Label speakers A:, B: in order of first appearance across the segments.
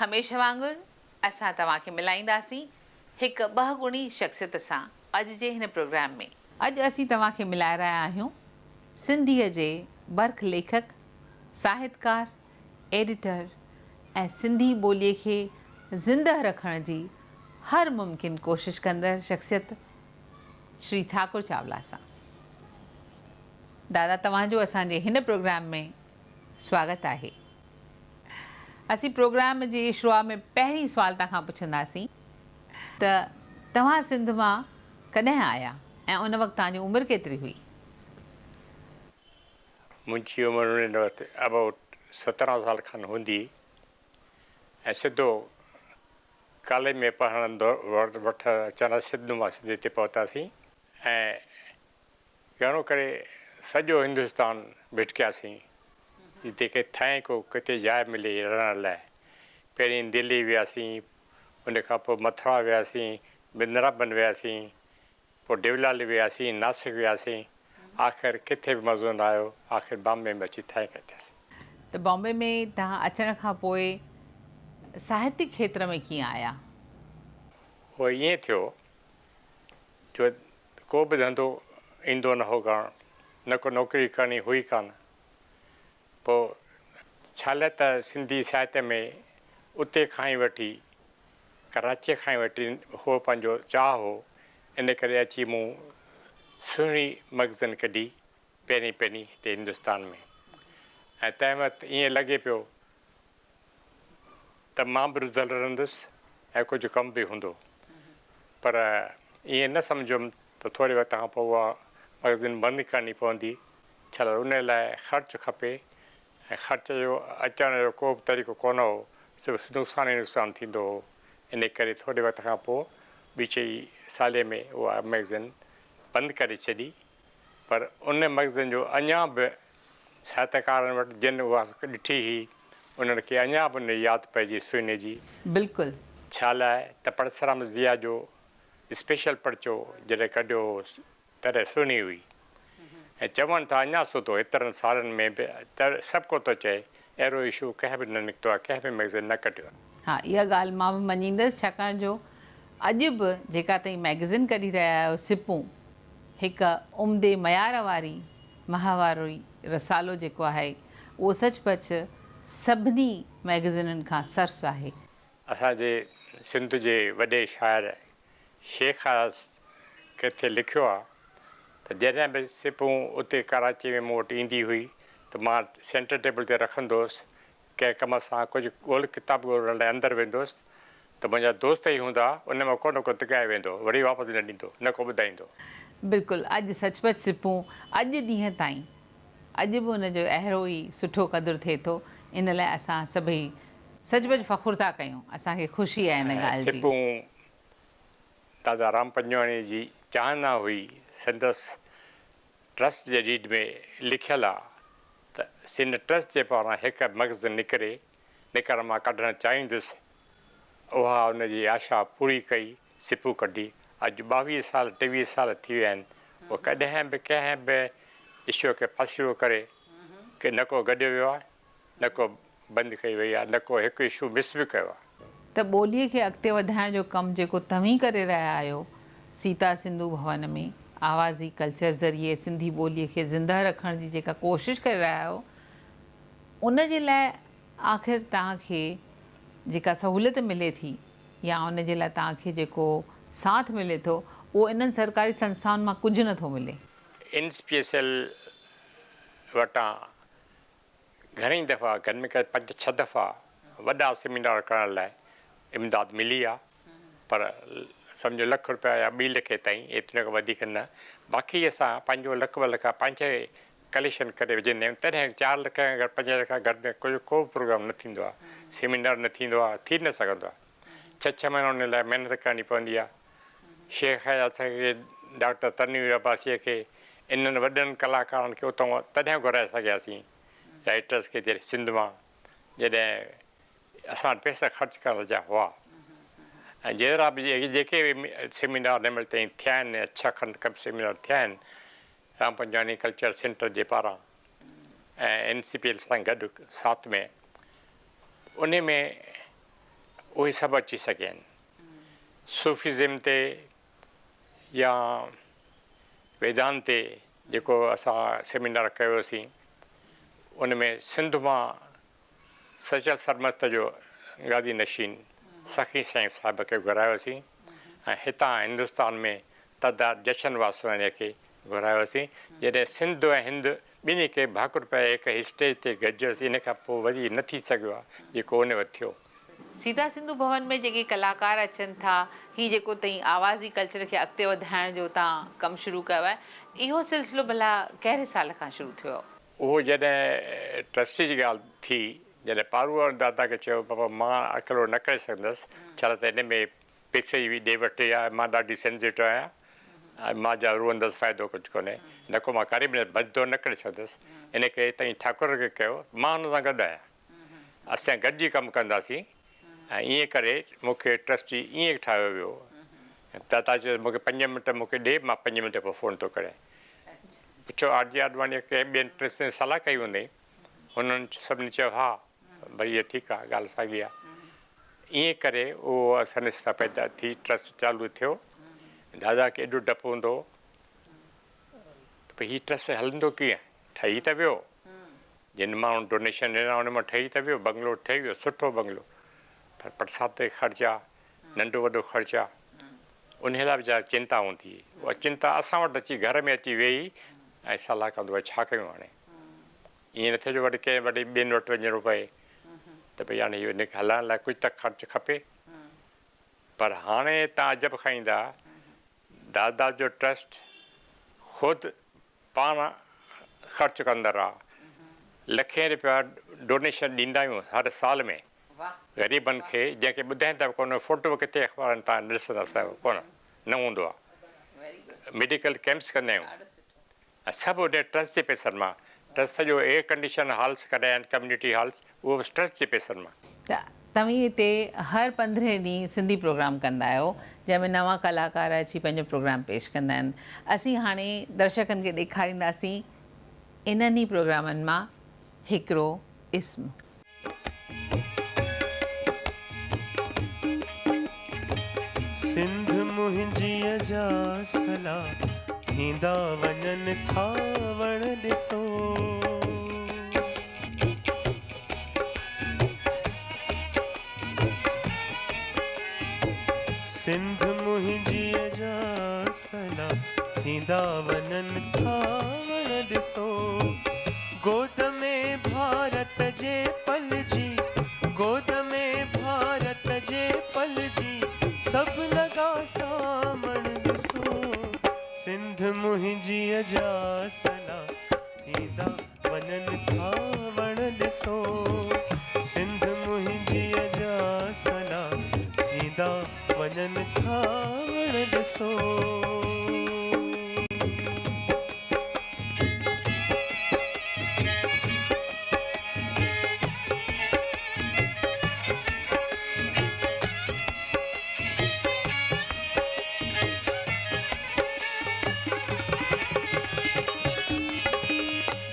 A: هميشه وانگر اسان توهان کي ملائينداسين هڪ ٻهڳڻي شخصيت سان اڄ جي هن پروگرام ۾. اڄ اسين توهان کي ملائي رهيا آهيون سنڌيء جي برک ليکڪ، ساهتڪار، ايڊيٽر ۽ سنڌي ٻوليء کي زندهه رکڻ جي هر ممڪن ڪوشش ڪندڙ شخصيت شري ٺاڪر چاولا سان. دادا توهان جو اسان جي هن پروگرام ۾ سواگت آهي. اسين پروگرام جي شروعات ۾ پهرين سوال توهان کان پڇنداسين ته توهان سنڌ مان ڪڏهن آيا ۽ ان وقت توهان جي عمر ڪيتري هئي؟
B: منهنجي عمر ان وقت ابائوٽ 17 سال کن هوندي ۽ سڌو ڪاليج ۾ پڙهڻ وٺ اچڻ سنڌ مان سنڌ هتي پهتاسين ۽ گهڻو ڪري سڄو هندستان ڀٽڪياسين، جتي ڪي ٿئين ڪو ڪٿي جاء ملي رهڻ لاء. پهرين دلي وياسين، ان کان پوء مٿرا وياسين، بندرابن وياسين، پوء ڊيولالي وياسين، ناسڪ وياسين، آخر ڪٿي به مزو نه آيو، آخر بامبي ۾ اچي ٿئين ڪا ٿياسين.
A: ته بامبي ۾ توهان اچڻ کان پوء ساهتيڪ کيتر ۾ ڪيئن آيا؟
B: اهو ائين ٿيو جو ڪو به ڌنڌو ايندو نه هو ڪرڻ، نه ڪو نوڪري ڪرڻي هئي ڪانه. پوء ڇالاء ته سنڌي ساهتيه ۾ اتي کان ئي وٺي، ڪراچيء کان ئي وٺي هو پنهنجو چاهه هو، ان ڪري اچي مون سهڻي مخزن ڪڍي پهرين پهرين هتي هندستان ۾ ۽ تنهن وقت ائين لڳي پيو ته مان به رڌل رهندس ۽ ڪجهه ڪم به هوندو. پر ائين نه سمجهيم ته ٿوري وقت کان پوء اها مئگزين بند ڪرڻي پوندي، ڇالاء ان لاء خرچ کپي ۽ خرچ جو اچڻ جو ڪو به طريقو ڪونه هو، صرف نقصان ئي نقصان ٿيندو هو. ان ڪري ٿوري وقت کان پوء ٻي چئي سالي ۾ اها مئگزين بند ڪري ڇڏي. پر ان مئگزين جو اڃا به ساهتڪارن وٽ جن اها ڏٺي هئي، انهن کي اڃا به ان جي ياد پئجي سهڻي جي.
A: بلڪل.
B: ڇا لاء ته پرسرام ضياء جو اسپيشل پرچو جڏهن ڪڍيو هو تڏهن سهڻي هئي ۽ چون ٿا اڃا سوڌو هيترن سالن ۾ به ته سڀ ڪو ٿو چئي اهڙو اشو ڪنهن به نه نڪتو آهي، ڪنهن به مئگزين نه ڪڍيو آهي.
A: ها اها ڳالهه مان به مڃيندس ڇاڪاڻ جو اڄ به جيڪا تئين مئگزين ڪڍي رهيا آهيو سپون هڪ عمدي معيار واري ماهواري رسالو جيڪو آهي اهو سچ پچ سڀني مئگزينن کان سرس آهي.
B: اسان جي سنڌ جي وڏي شاعر شيخ اياز ڪٿي لکيو آ ته جڏهن به سپون اتي ڪراچي ۾ مون وٽ ايندي هئي ته مان سينٽر ٽيبل تي رکندو هوس ڪنهن ڪم سان ڪجهه ڳولهه ڪتاب ڳولڻ لاء اندر ويندو هوس ته منهنجا دوست ئي هوندا ان مان ڪو نه ڪو تڳائي ويندو وري واپس نه ڏيندو نه ڪو ٻڌائيندو.
A: بلڪل اڄ سچ پچ سپون اڄ ڏينهن تائين اڄ به ان جو اهڙو ئي سٺو قدر ٿئي ٿو ان لاء اسان سڀئي سچ پچ فخر ٿا ڪيون اسان کي خوشي آهي ان ڳالهه جي.
B: سپون دادا رام پنجواڻي جي چاهنا هئي سندس ٽرسٽ جي ڊيڊ ۾ لکيل آ ته سن ٽرسٽ جي پاران هڪ مخزن نڪري نڪر مان ڪڍڻ چاهيندس اها ان جي آشا پوري ڪئي سپو ڪڍي اڄ 22 سال 23 سال ٿي ويا آهن اهو ڪڏهن به ڪنهن به اشو کي پاسيرو ڪري نه ڪو گڏيو ويو آهي نه ڪو بند ڪئي وئي آهي نه ڪو هڪ اشو مس به ڪيو آهي.
A: ته ٻوليء کي اڳتي وڌائڻ جو ڪم جيڪو توهين ڪري رهيا آهيو سيتا سنڌو ڀون ۾ آوازي ڪلچر ذريعي سنڌي ٻوليء کي زندهه رکڻ جي جيڪا ڪوشش ڪري رهيا آهيو ان جي لاء آخر توهان کي جيڪا سهولت ملي ٿي يا ان جي لاء توهان کي جيڪو ساٿ ملي ٿو اهو انهن سرڪاري سنسٿائن مان ڪجهه نه ٿو ملي.
B: اين سي پي ايس ايل وٽان گهڻي دفعا گهٽ ۾ گهٽ پنج ڇهه دفعا وڏا سيمينار ڪرڻ لاء امداد ملي آ پر سمجهو لک روپيا يا ٻي لکي تائين ايتري کان وڌيڪ نه باقي اسان پنهنجو لک ٻه لک پنهنجي ڪليڪشن ڪري وجهندا آهيون تڏهن 4 لک کان گهٽ 5 لک کان گهٽ ۾ ڪجهه ڪو به پروگرام نه ٿيندو آ سيمينار نه ٿيندو آ ٿي نه سگهندو آ ڇهه ڇهه مهينا ان لاء محنت ڪرڻي پوندي آ شيخ اياز کي ڊاڪٽر تنوير عباسيء کي انهن وڏن ڪلاڪارن کي اتان تڏهن گهرائي سگهياسين رائيٽرس کي جڏهن سنڌ مان جڏهن اسان وٽ پئسا خرچ ڪرڻ جا هئا ۽ جيترا به جيڪي به سيمينار هن مهل تائين ٿيا آهن ڇهه کن ڪم سيمينار ٿيا آهن رام پنجواڻي ڪلچر سينٽر جي پاران ۽ اين سي پي ايل سان گڏ ساٿ ۾ انهي ۾ اهي سڀ اچي سگهيا آهن. صوفيزم تي يا ويدانت تي جيڪو اسان سيمينار ڪيوسين ان ۾ سنڌ مان سچل سرمست جو گادي نشين سخي سائين صاحب کي گهرايوسين ۽ هتان هندستان ۾ دادا جشن واسواڻيء کي گهرايوسين. جڏهن سنڌ ۽ هند ٻنهي کي ڀاڪر پائي هڪ اسٽيج تي گڏجيوسين ان کان پوء وري نه ٿي سگهيو آهي جيڪو ان وقت ٿيو.
A: سيتا سنڌو ڀون ۾ جيڪي ڪلاڪار اچن ٿا، هي جيڪو تئين آوازي ڪلچر کي اڳتي وڌائڻ جو تان ڪم شروع ڪيو آهي، اهو سلسلو ڀلا ڪهڙي سال کان شروع ٿيو؟
B: اهو جڏهن ٽرسٽي جي ڳالهه ٿي، جڏهن پارو دادا کي چيو بابا مان اڪيلو نه ڪري سگهندس، ڇالاء ته هن ۾ پئسي جي به ڏي وٺ آهي، مان ڏاڍي سينسيٽو آهيان ۽ مان جا روئندس فائدو ڪجهه ڪونهي، نه ڪو مان ڪري به نه بد نه ڪري سگهندس، ان ڪري تئين ٺاڪر کي ڪيو، مان هن سان گڏ آهيان، اسين گڏجي ڪم ڪنداسين ۽ ائين ڪري مون کي ٽرسٽي ائين ٺاهيو ويو. دادا چيس مون کي پنج منٽ مون کي ڏي، مان پنج منٽ پوء فون ٿو ڪريان. پڇيو آر جي آڏواڻيء ڪنهن ٻين ٽرسٽين صلاح ڪئي هوندئي؟ هنن سڀني چيو ها ڀئي اهو ٺيڪ آهي، ڳالهه ساڳي آهي. ائين ڪري اهو سنسٿا پيدا ٿي، ٽرسٽ چالو ٿيو. دادا کي ايڏو ڊپ هوندو هو ته ڀئي هي ٽرسٽ هلندو ڪيئن؟ ٺهي ته ويو، جن ماڻهن ڊونيشن ڏنا ان مان ٺهي ته ويو، بنگلو ٺهي ويو، سٺو بنگلو، پر پرساد تي خرچ آ، ننڍو وڏو خرچ آ، انهيء لاء ويچاري چنتا هوندي هئي. اها چنتا اسان وٽ اچي گهر ۾ اچي ويهي ۽ صلاح ڪندو هو ڇا ڪيون هاڻي؟ ائين نه ٿئي جو وري ڪنهن وري ٻين وٽ وڃڻو پئي ته ڀئي هاڻي اهو ان کي هلائڻ لاء ڪجهه ته خرچ کپي. پر هاڻي تان عجب کائيندا، دادا جو ٽرسٽ خود پاڻ خرچ ڪندڙ آ. لکين رپيا ڊونيشن ڏيندا آهيون هر سال ۾ غريبن کي جنهن کي ٻڌائيندا به ڪونه فوٽو به ڪٿي اخبارن تان ڏسندا ڪونه نه هوندو آ. ميڊيڪل ڪيمپس ڪندا آهيون ۽ سڀ ان ٽرسٽ جي پئسن مان. ٽرسٽ جو ايئر ڪنڊيشن هالس ڪڍايا آهن ڪميونٽي هالس اهو به ٽرسٽ جي پئسن مان.
A: ته توهين هتي هر پندرهين ڏينهن سنڌي پروگرام ڪندا آهيو جنهن ۾ نوان ڪلاڪار اچي پنهنجو پروگرام پيش ڪندا آهن. اسين هاڻي درشڪن کي ڏيکارينداسين انهن ئي پروگرامن مان هڪڙو اسم.
C: سنڌ منهنجيء جا سلا ٿيندا وڃن ٿا وڻ ڏسو. سنڌ منهنجيء جا سلا ٿيندا وڃن ٿا وڻ ڏسو. گود ۾ ڀارت جي پلجي گود ۾ ڀارت جي پلجي سڀ لڳا سامڻ ڏسو. سنڌ منهنجيء جا سلا ٿيندا وڃن ٿا وڻ ڏسو. سنڌ منهنجيء جا سلا ٿيندا وڃن ٿا وڻ ڏسو.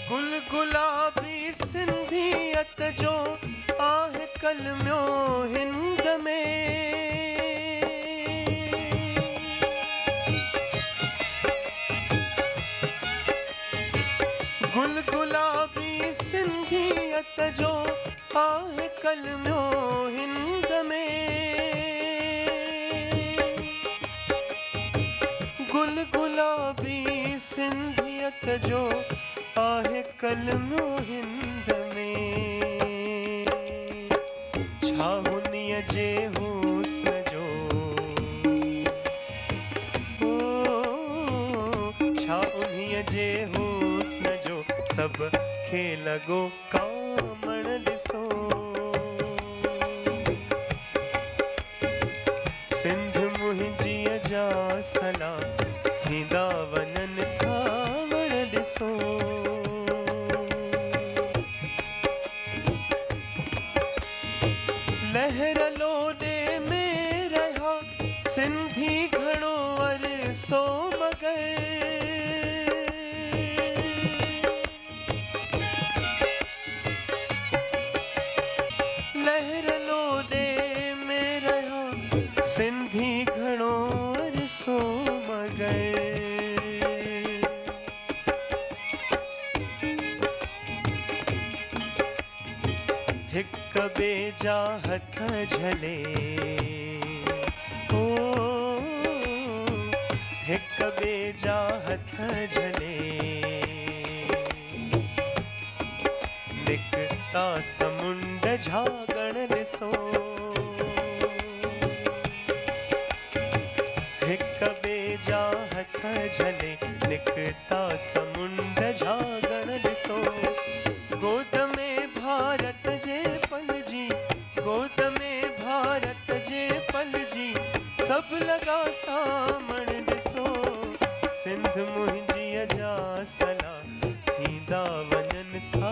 C: گل گلابي سنڌيت جو آهه ڪلميو هند ۾. گل گلابي سنڌيت جو آهه ڪلميو هند ۾. گل گلابي سنڌيت جو آهه ڪلميو هند ۾. ڇا هنيء جي حسن جو او ڇا انهيء جي حسن جو سڀ کي لڳو ڪامڻ ڏسو. سنڌ منهنجيء جا سلا ٿيندا وڃن ٿا وڻ ڏسو. لهر لوڏي ۾ رهيا سنڌي گهڻو عرصو مگر. هڪ ٻئي جا هٿ جهلي او هڪ ٻئي جا هٿ جهلي نڪتا سمنڊ جهاڳڻ ڏسو هڪ ٻئي جا هٿ جهلي نڪتا سمنڊ جهاڳڻ ڏسو گود ۾ ڀارت جي پلجي گود ۾ ڀارت جي پلجي سڀ لڳا سامڻ ڏسو سنڌ منهنجيء جا سلا ٿيندا وڃن ٿا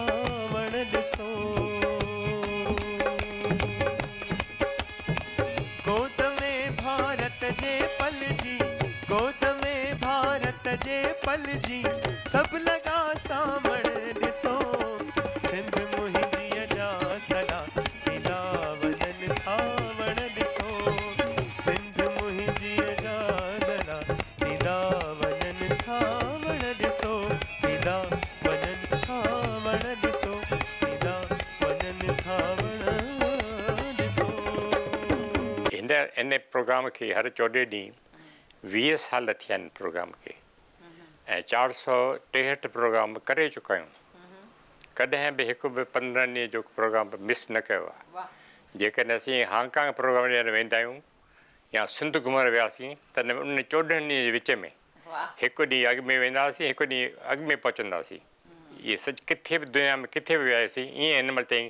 C: وڻ ڏسو گود ۾ ڀارت جي پلجي گود ۾ ڀارت جي پلجي سڀ لڳا سامڻ ڏسو سنڌ منهنجيء جا سلا ٿيندا وڃن ٿا وڻ ڏسو سنڌ منهنجيء جا سلا ٿيندا وڃن ٿا وڻ ڏسو ٿيندا وڃن ٿا وڻ ڏسو ٿيندا وڃن ٿا وڻ ڏسو.
B: هن ان پروگرام کي هر چوڏهين ڏينهن 20 سال ٿيا آهن پروگرام کي ۽ 463 پروگرام ڪري چڪا آهيون. ڪڏهن به هڪ به 15 ڏينهن جو پروگرام به مس نه ڪيو آهي. جيڪڏهن اسين هانگ ڪانگ پروگرام ڏيڻ ويندا آهيون يا سنڌ گهمڻ وياسين ته ان 14 ڏينهن جي وچ ۾ هڪ ڏينهن اڳ ۾ وينداسين هڪ ڏينهن اڳ ۾ پهچنداسين. اهي سچ ڪٿي به دنيا ۾ ڪٿي به وياسين ائين هن مهل تائين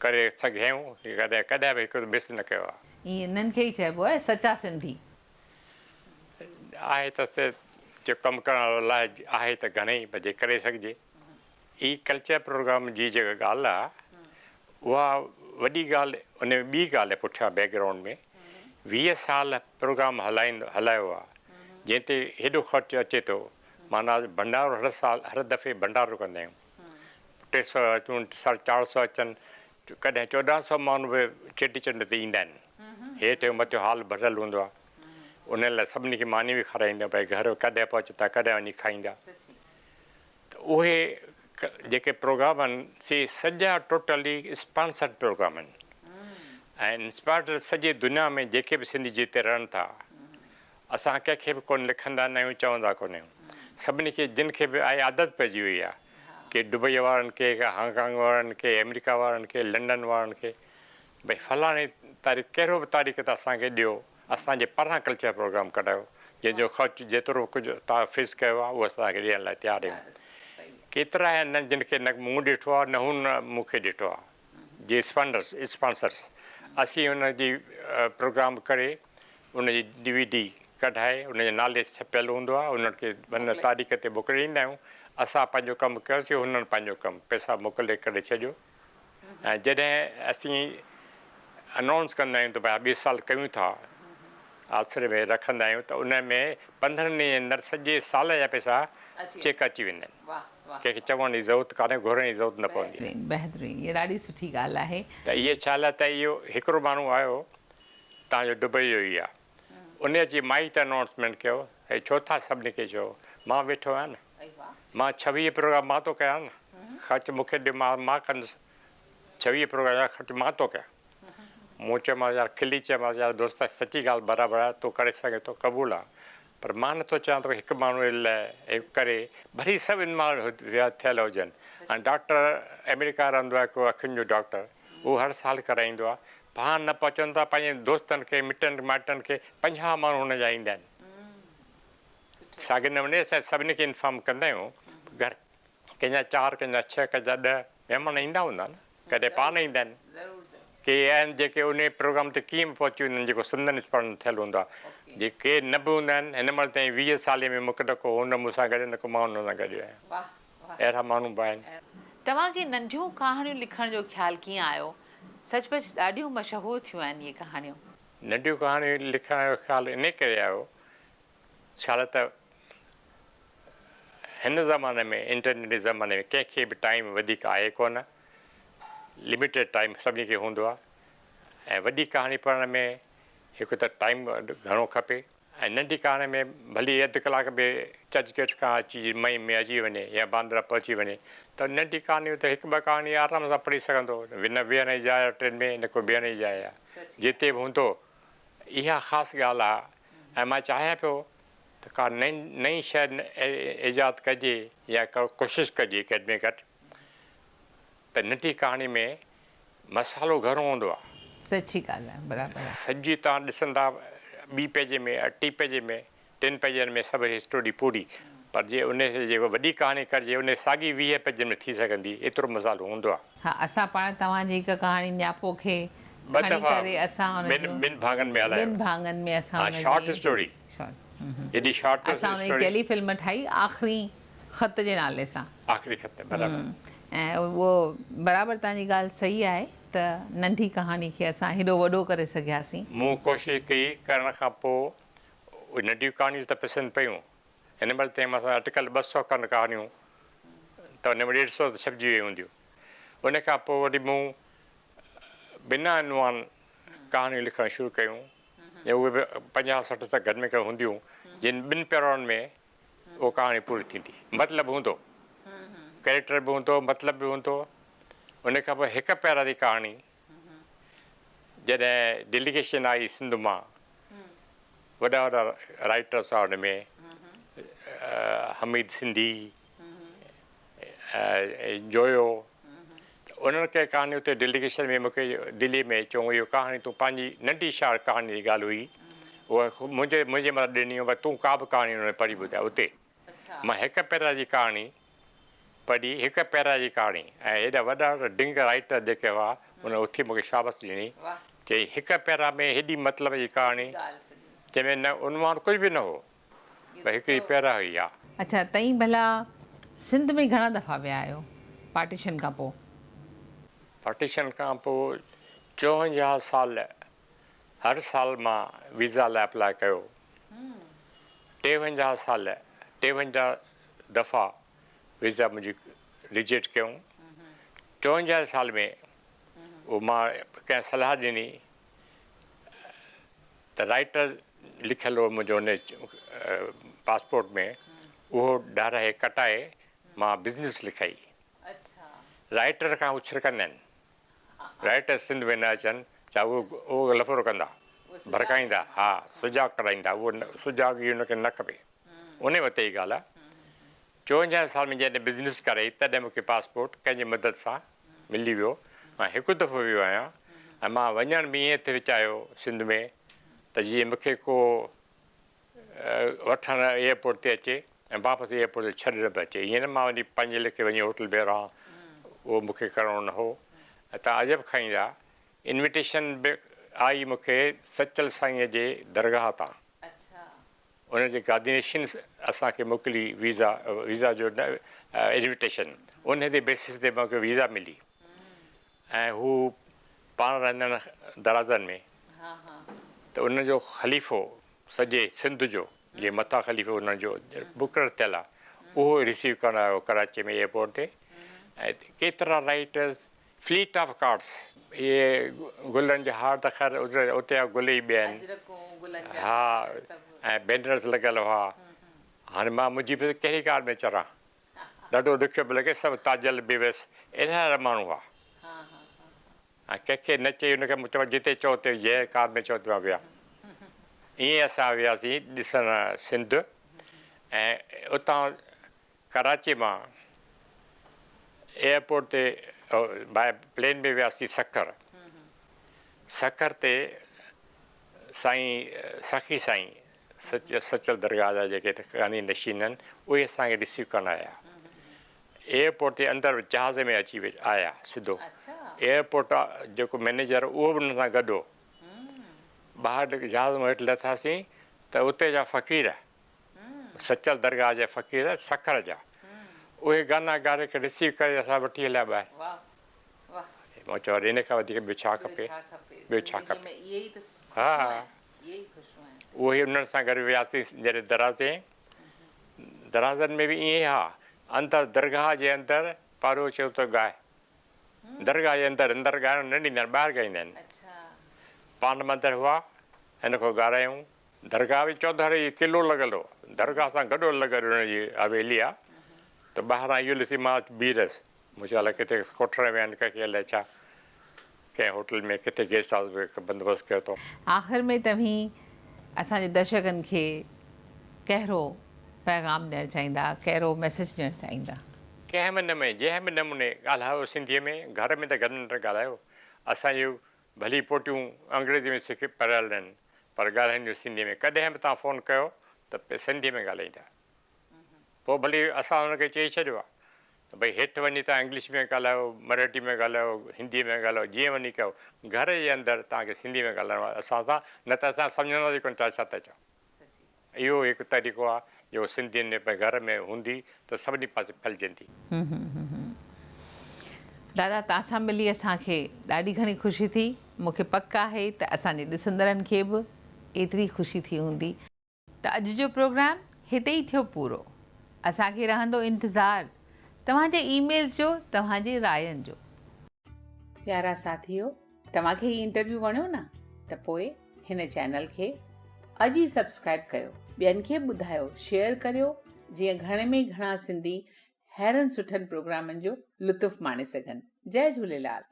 B: ڪري سگهيا آهيون ڪڏهن ڪڏهن به هڪ مس نه ڪيو آهي.
A: ائين انهن کي ئي چئبو آهي سچا سنڌي.
B: آهي ته سي جو ڪم ڪرڻ وارو لاء آهي ته گهڻئي پر جي ڪري سگهجي. هي ڪلچر پروگرام جي جيڪا ڳالهه آهي اها وڏي ڳالهه ان ۾ ٻي ڳالهه آهي پٺيان بيڪ گرائونڊ ۾ 20 سال پروگرام هلائيندو هلايو آهي جنهن تي هيڏو خرچ اچي ٿو معنيٰ ڀنڊارو هر سال هر دفعي ڀنڊارو ڪندا آهيون 300 اچون ساڍي چار سو اچن ڪڏهن 1400 ماڻهو به چيٽي چنڊ تي ايندا آهن. هيٺ ۽ مٿيون هال ڀريل هوندو آهي. انهن لاء سڀني کي ماني به کارائيندا آهيون، ڀئي گهر ڪڏهن پهچندا ڪڏهن وڃي کائيندا. ته اهي جيڪي پروگرام آهن سي سڄا ٽوٽلي اسپانسرڊ پروگرام آهن ۽ اسپانسرڊ سڄي دنيا ۾ جيڪي به سنڌي جتي رهن ٿا اسان ڪنهن کي به ڪونه لکندا نه آهيون چوندا ڪونه آهيون سڀني کي جن کي به آهي عادت پئجي وئي آهي ڪي دبئي وارن کي ڪي هانگ ڪانگ وارن کي آمريڪا وارن کي لنڊن وارن کي ڀئي فلاڻي تاريخ ڪهڙو به تاريخ ته اسان کي ڏيو اسان جي پاران ڪلچر پروگرام ڪڍايو جنهن جو خرچ جيترو ڪجهه توهان فيس ڪيو آهي اهو اسان توهان کي ڏيڻ لاء تيار آهيون ڪيترا آهن جن کي نه مون ڏٺو آهي نه هن مون کي ڏٺو آهي جي اسپانڊرس اسپانسرس اسين ان جي پروگرام ڪري ان جي ڊي وي ڊي ڪڍائي ان جي نالي ڇپيل هوندو آهي انهن کي ان تاريخ تي موڪلي ڏيندا آهيون اسان پنهنجو ڪم ڪيوسين هنن پنهنجو ڪم پئسا موڪلي ڪري ڇڏيو ۽ جڏهن اسين انائونس ڪندا آهيون ته ڀائي ٻئي سال ڪيون ٿا آسري ۾ رکندا آهيون ته ان ۾ 15 ڏينهن جي اندر سڄي سال جا پئسا چيڪ اچي ويندا آهن ڪنهن کي چوڻ جي ضرورت ڪانهي گهرڻ جي ضرورت نه پوندي.
A: بهترين هي ڏاڍي سٺي ڳالهه آهي.
B: ته اهي ڇا لاء ته اهو هڪڙو ماڻهو آيو تان جو دبئي جو ئي آ. ان اچي مائي ته انائونسمينٽ ڪيو، هي ڇو ٿا سڀني کي چئو، مان ويٺو آهيان نه، مان 26 پروگرام مان ٿو ڪيان نه، خرچ مون کي ڏيو مان مان ڪندس، 26 پروگرام جا خرچ مان ٿو ڪيان. مون چيومانس يار کلي چيومانس يار دوست سچي ڳالهه برابر آهي تون ڪري سگهين ٿو قبول آ پر مان نٿو چاهيان ته هڪ ماڻهو لاء ڪري ڀلي سڀ انوالو ٿيل هجن ۽ ڊاڪٽر آمريڪا رهندو آهي ڪو اکين جو ڊاڪٽر اهو هر سال ڪرائيندو آهي پاڻ نه پهچن ٿا پنهنجي دوستن کي مٽن مائٽن کي 50 ماڻهو هن جا ايندا آهن ساڳي نموني اسان سڀني کي انفارم ڪندا آهيون گهر ڪنهن جا 4 ڪنهن جا 6 ڪنهن جا 10 مهمان ايندا هوندا نه ڪڏهن پاڻ ايندا آهن ڪي آهن جيڪي ان پروگرام تي ڪيئن به پهچي ويندا آهن جيڪو سندن اسپانسر ٿيل هوندو آهي جي ڪي نه به هوندا آهن هن مهل تائين 20 سالي ۾ مون کي نه ڪو هن مون سان گڏ نه ڪو مان هن سان گڏ آهيان اهڙا ماڻهو به آهن.
A: توهان کي ننڍيون ڪهاڻيون لکڻ جو خيال ڪيئن آيو؟ سچ پچ ڏاڍيون مشهور ٿيون آهن اهي ڪهاڻيون.
B: ننڍيون ڪهاڻيون لکڻ جو خيال انهي ڪري آيو ڇالاء ته هن زماني ۾ انٽرنيٽ جي زماني ۾ ڪنهن کي به ٽائيم وڌيڪ آهي ڪونه لميٽيڊ ٽائيم سڀني کي هوندو آهي ۽ وڏي ڪهاڻي پڙهڻ ۾ هڪ ته ٽائيم گهڻو کپي. ۽ ننڍي ڪهاڻي ۾ ڀلي اڌ ڪلاڪ به چرچ گيٽ کان اچي مئي ۾ اچي وڃي يا باندرا پهچي وڃي ته ننڍي ڪهاڻي ته هڪ ٻه ڪهاڻي آرام سان پڙهي سگهندو نه ويهڻ جي جاء آهي ٽرين ۾ نه ڪو بيهڻ جي جاء آهي جتي به هوندو اها خاص ڳالهه آهي ۽ مان چاهيان پيو ته ڪا نئين نئين شيء ايجاد ڪجي يا ڪوشش ڪجي گهٽ ۾ گهٽ ته ننڍي ڪهاڻي ۾ مصالحو گهڻو هوندو آهي.
A: سچي ڳالهه آهي برابر آهي.
B: سڄي توهان ڏسندا ٻي پيج ۾ ٽي پيج ۾ ٽن پيجن ۾ سڀ اسٽوري پوري پر جي ان کي جي وڏي ڪهاڻي ڪرجي ان ساڳي 20 پيجن ۾ ٿي سگهندي ايترو مصالحو هوندو آهي.
A: ها اسان پاڻ توهان جي هڪ ڪهاڻي نياپو کي
B: ٻه
A: کڻي
B: دفعا
A: ڪري اسان ان
B: ٻن
A: جو
B: ٻن ڀاڱن ۾ هلايو
A: ٻن ڀاڱن ۾ اسان
B: ها
A: ان
B: شارٽ
A: جي
B: اسٽوري
A: شارٽ
B: ايڏي شارٽ
A: اسان ان جي
B: اسٽوري
A: ٽيلي فلم ٺاهي آخري خط جي نالي سان.
B: آخري خط برابر.
A: ۽ اهو برابر توهان جي ڳالهه صحيح آهي ته ننڍي ڪهاڻي کي اسان هيڏو وڏو ڪري سگهياسين.
B: مون ڪوشش ڪئي ڪرڻ کان پوء اهي ننڍيون ڪهاڻيون ته پسند پيون. هن مهل تائين مان اٽڪل 200 کن ڪهاڻيون ته ان ۾ 150 ته ڇپجي ويون هونديون. ان کان پوء وري مون بنا عنوان ڪهاڻيون لکڻ شروع ڪيون ۽ اهي به 50 60 ته گهٽ ۾ گهٽ هونديون جن ٻن پيرائن ۾ اهو ڪهاڻي پوري ٿيندي. مطلب هوندو، ڪريڪٽر به هوندو، مطلب به هوندو. ان کان پوء هڪ پيرا جي ڪهاڻي جڏهن ڊيليگيشن آئي سنڌ مان، وڏا وڏا رائيٽرس هئا ان ۾ حميد سنڌي، جويو، ته انهن کي ڪهاڻي اتي ڊيليگيشن ۾ مون کي دلي ۾ چيائون اهو ڪهاڻي تون پنهنجي ننڍي شاعر ڪهاڻي جي ڳالهه هئي اها منهنجي منهنجي مٿان ڏني هئي تون ڪا به ڪهاڻي ان ۾ پڙهي ٻڌاء اتي مان هڪ پيرا جي ڪهاڻي پڙهي هڪ پيرا جي ڪهاڻي ۽ هيڏا وڏا وڏا ڊنگ رائيٽر جيڪي هئا انهن اٿي مون کي شابس ڏني چئي هڪ پيرا ۾ هيڏي مطلب جي ڪهاڻي جنهن ۾ نه عنوان ڪجهه به نه هو ڀئي هڪڙي پيرا هئي ها.
A: اڇا تئين ڀلا سنڌ ۾ گهڻا دفعا ويا آهيو پارٽيشن کان پوء؟
B: پارٽيشن کان پوء 54 سال هر سال مان ويزا لاء اپلاء ڪيو. 53 سال 53 دفعا ويزا منهنجي ريجيڪٽ ڪيائون. 54 سال ۾ اهو مان ڪنهن صلاح ڏني ته رائيٽر لکيل هو منهنجو ان پاسپورٽ ۾ اهو ڊاهرائي ڪٽائي مان بزنس لکائي. رائيٽر کان هو ڇرڪندا آهن. رائيٽر سنڌ ۾ نه اچن ڇا اهو اهو لفڙو ڪندا ڀڙڪائيندا ها سجاڳ ڪرائيندا اهو سجاڳي ان کي نه کپي انهي وقت جي ڳالهه آهي. 54 سال ۾ جڏهن بزنس ڪرائي تڏهن مون کي پاسپورٽ ڪنهن جي مدد سان ملي ويو. مان هڪ دفعو ويو آهيان ۽ مان وڃڻ به ائين ٿي چاهيو سنڌ ۾ ته جيئن مون کي ڪو وٺڻ ايئرپورٽ تي اچي ۽ واپس ايئرپورٽ تي ڇڏڻ به اچي. ائين نه مان وڃي پنهنجي ليکي وڃي هوٽل ۾ رهان اهو مون کي ڪرڻو نه هو. ۽ توهان عجب کائيندا انويٽيشن به آئي مون کي سچل سائينء جي درگاهه تان. ان جي گادي نشين اسان کي موڪلي ويزا ويزا جو نه انويٽيشن ان جي بيسس تي مونکي ويزا ملي ۽ هو پاڻ رهندڙ درازن ۾ ته ان جو خليفو سڄي سنڌ جو جي مٿان خليفو انهن جو مقرر ٿيل آهي اهو رسيو ڪرڻ آيو ڪراچي ۾ ايئرپورٽ تي ۽ ڪيترا رائيٽرز فليٽ آف ڪارڊس، اهي گلن جا هار ته خير اتي جا گل ئي ٻيا آهن. ها ۽ بينرز لڳل هئا. هاڻي مان منهنجي به ڪهڙي ڪار ۾ چڙهان. ڏاڍو ڏکيو پيو لڳي. سڀ تاجل بيوس اهڙا اهڙا ماڻهو هئا. ۽ ڪنهن کي نه چئي ان کي مون چيو جتي چئو اتي جنهن ڪار ۾ چئو اتي مان ويهان. ائين اسان وياسين ڏسڻ سنڌ ۽ اتان ڪراچي مان ايئرپورٽ تي باء پلين ۾ وياسين سکر. سکر تي سائين سخي سائين سچل درگاهه جا جيڪي گانڌي نشين آهن اهي اسان کي رسيو ڪرڻ آيا. ايئرپورٽ تي اندر جهاز ۾ اچي آيا سڌو. ايئرپورٽ جيڪو مئنيجر اهو به انهن سان گڏ هو. ٻاهر جهاز مان هيٺ لٿاسين ته اتي جا فقير سچل درگاهه جا فقير سکر جا اهي گانا ڳاري کي رسيو ڪري اسان وٺي هليا ٻاهر. مون چيو ان کان وڌيڪ ٻيو ڇا کپي ٻيو ڇا کپي. ها اهي انهن سان گڏ وياسين جڏهن درازين درازن ۾ به ائين ئي ها اندر درگاهه جي اندر پارو چيو ته ڳاء درگاهه جي اندر اندر ڳائڻ نه ڏيندا آهن ٻاهر ڳائيندا آهن پاڻ مندر هئا هن کان ڳارايائون. درگاهه جي چوڌاري قلعو لڳل هو. درگاهه سان گڏو لڳل هن جي حويلي آ ته ٻاهران اهو ڏسي مان بيهي رهيس. مون چيو الائي ڪٿي ڪوٺڻ ويا آهن ڪنهن کي الائي ڇا ڪنهن هوٽل ۾ ڪٿي گيسٽ هائوس ۾ بندوبست ڪيو اٿئون.
A: آخر ۾ توهين اسان جي درشڪن کي ڪهڙو پيغام ڏيڻ چاهيندا، ڪهڙو ميسيج ڏيڻ چاهيندا؟
B: ڪنهن به نموني جنهن به نموني ڳالهايو سنڌيء ۾ گهر ۾ ته گهر ۾ ڳالهايو. اسان جون ڀلي پوٽيون انگريزي ۾ سکي پڙهيل آهن پر ڳالهائينديون سنڌيء ۾. ڪڏهن به توهان فون ڪيو ته سنڌيء ۾ ڳالهائيندا. پوء ڀلي اسان هن کي چئي ڇڏيو آهي ته ڀئي هيٺ وڃي توهان انگلش ۾ ڳالهايو، مرهٽي ۾ ڳالهايو، هنديء ۾ ڳالهايو، جيئن وڃي ڪيو، گهر جي اندر توهان کي سنڌيء ۾ ڳالهائڻو آهي اسان سان، نه ته اسان سمجهنداسين ڪونه توهان ڇا ٿا چئو. اهو هڪ طريقو آهي جيڪو سنڌين ۾ گهر ۾ هوندي ته سڀني پاسي ڦهلجندي.
A: دادا توهان سان ملي اسان کي ڏاڍي گهڻي خوشي ٿي. مون کي پڪ آهي ته اسان جي ڏسندڙن کي به ايتري خوشي ٿي هوندي. ته اڄ جو پروگرام هتي ئي ٿيو پورو. اسان کي رهندو انتظار توهان جي اي ميلز جو توهان جي راين جو. پيارا ساٿيو توهان کي هي انٽرويو وڻيو نه ته پوء هن چينل کي اڄ ئي سبسڪرائب ڪيو ٻين کي به ٻڌايو شيئر ڪريو جيئن گهڻي ۾ گهڻا سنڌي ههڙن سٺن پروگرامن جو لطف ماڻي سگهن جئي جهوليلال.